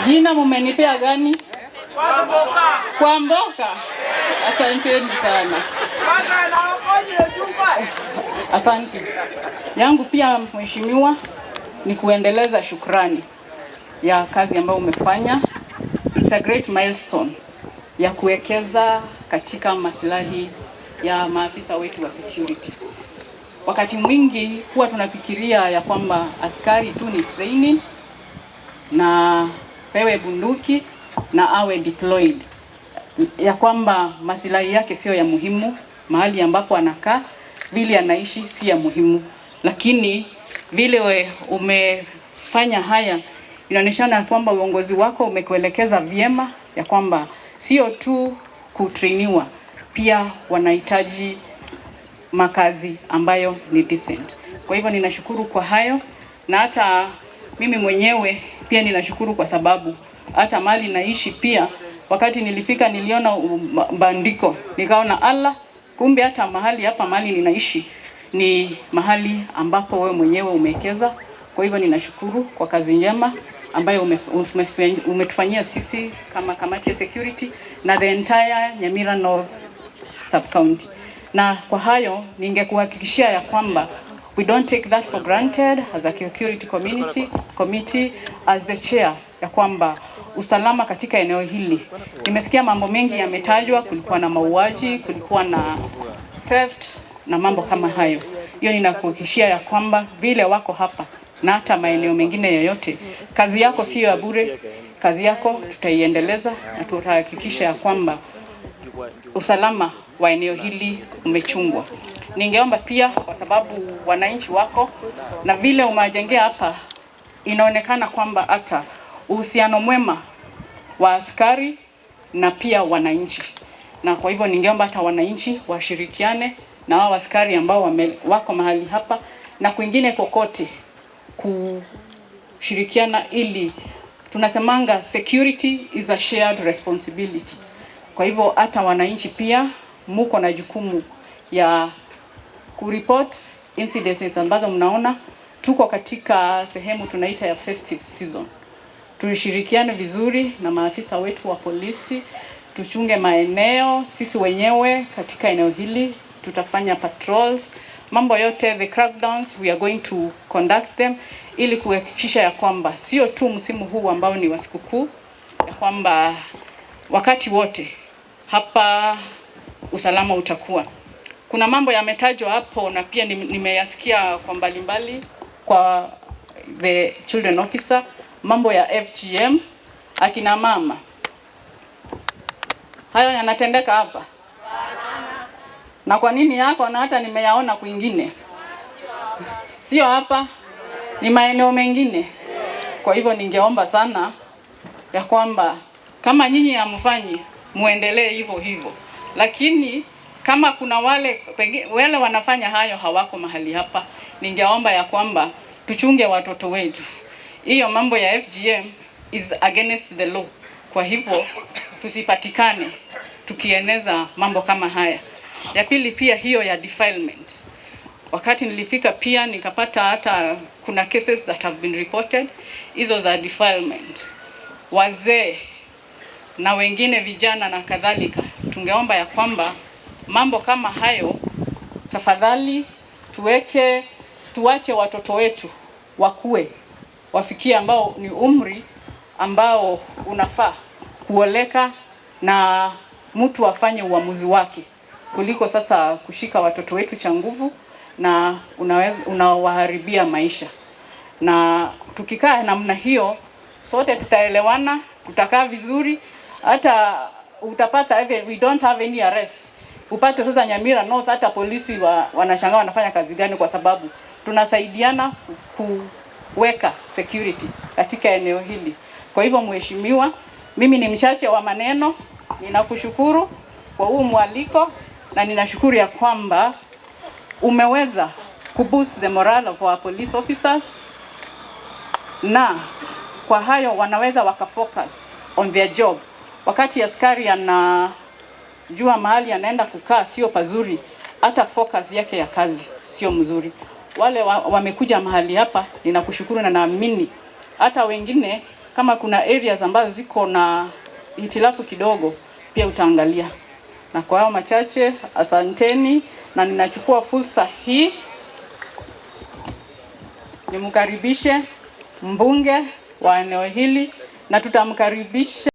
Jina mumenipea gani? Kwamboka. Asanteni sana. Asante. Yangu pia, mheshimiwa, ni kuendeleza shukrani ya kazi ambayo umefanya. It's a great milestone ya kuwekeza katika maslahi ya maafisa wetu wa security. Wakati mwingi huwa tunafikiria ya kwamba askari tu ni training na pewe bunduki na awe deployed, ya kwamba masilahi yake sio ya muhimu, mahali ambapo anakaa, vile anaishi si ya muhimu, lakini vile we umefanya haya inaonyeshana kwamba uongozi wako umekuelekeza vyema ya kwamba sio tu kutrainiwa, pia wanahitaji makazi ambayo ni decent. Kwa hivyo ninashukuru kwa hayo, na hata mimi mwenyewe pia ninashukuru kwa sababu hata mahali naishi pia, wakati nilifika niliona bandiko, nikaona ala, kumbe hata mahali hapa mahali ninaishi ni mahali ambapo wewe mwenyewe umewekeza. Kwa hivyo ninashukuru kwa kazi njema ambayo umetufanyia sisi kama kamati ya security na the entire Nyamira North sub county. Na kwa hayo ningekuhakikishia ya kwamba we don't take that for granted as a security community committee, as the chair, ya kwamba usalama katika eneo hili, nimesikia mambo mengi yametajwa, kulikuwa na mauaji, kulikuwa na theft na mambo kama hayo. Hiyo ninakuhakikishia ya kwamba vile wako hapa na hata maeneo mengine yoyote, kazi yako siyo ya bure. Kazi yako tutaiendeleza na tutahakikisha ya kwamba usalama wa eneo hili umechungwa. Ningeomba pia, kwa sababu wananchi wako na vile umewajengea hapa, inaonekana kwamba hata uhusiano mwema wa askari na pia wananchi, na kwa hivyo ningeomba hata wananchi washirikiane na wao askari ambao wako mahali hapa na kwingine kokote kushirikiana, ili tunasemanga security is a shared responsibility. Kwa hivyo hata wananchi pia muko na jukumu ya kureport incidents ambazo mnaona. Tuko katika sehemu tunaita ya festive season. Tushirikiane vizuri na maafisa wetu wa polisi, tuchunge maeneo sisi wenyewe katika eneo hili, tutafanya patrols, mambo yote, the crackdowns we are going to conduct them ili kuhakikisha ya kwamba sio tu msimu huu ambao ni wa sikukuu, ya kwamba wakati wote hapa usalama utakuwa. Kuna mambo yametajwa hapo na pia nimeyasikia kwa mbalimbali kwa the children officer, mambo ya FGM, akina mama, hayo yanatendeka hapa na kwa nini yako, na hata nimeyaona kwingine, sio hapa, ni maeneo mengine. Kwa hivyo ningeomba sana ya kwamba kama nyinyi hamfanyi, muendelee hivyo hivyo, lakini kama kuna wale pengine wale wanafanya hayo hawako mahali hapa, ningeomba ya kwamba tuchunge watoto wetu. Hiyo mambo ya FGM is against the law. Kwa hivyo tusipatikane tukieneza mambo kama haya. Ya pili pia hiyo ya defilement. Wakati nilifika pia nikapata hata kuna cases that have been reported hizo za defilement, wazee na wengine vijana na kadhalika. Tungeomba ya kwamba mambo kama hayo tafadhali tuweke, tuache watoto wetu wakue wafikie ambao ni umri ambao unafaa kuoleka na mtu afanye uamuzi wake, kuliko sasa kushika watoto wetu cha nguvu na unaweza unawaharibia maisha. Na tukikaa namna hiyo, sote tutaelewana, tutakaa vizuri, hata utapata even we don't have any arrests. Upate sasa Nyamira North hata polisi wanashangaa wanafanya kazi gani, kwa sababu tunasaidiana kuweka security katika eneo hili. Kwa hivyo, mheshimiwa, mimi ni mchache wa maneno, ninakushukuru kwa huu mwaliko na ninashukuru ya kwamba umeweza kuboost the morale of our police officers, na kwa hayo wanaweza wakafocus on their job. Wakati askari anajua mahali anaenda kukaa sio pazuri, hata focus yake ya kazi sio mzuri. Wale wamekuja mahali hapa, ninakushukuru na naamini hata wengine Kama kuna areas ambazo ziko na hitilafu kidogo, pia utaangalia. Na kwa hayo machache, asanteni, na ninachukua fursa hii nimkaribishe mbunge wa eneo hili na tutamkaribisha.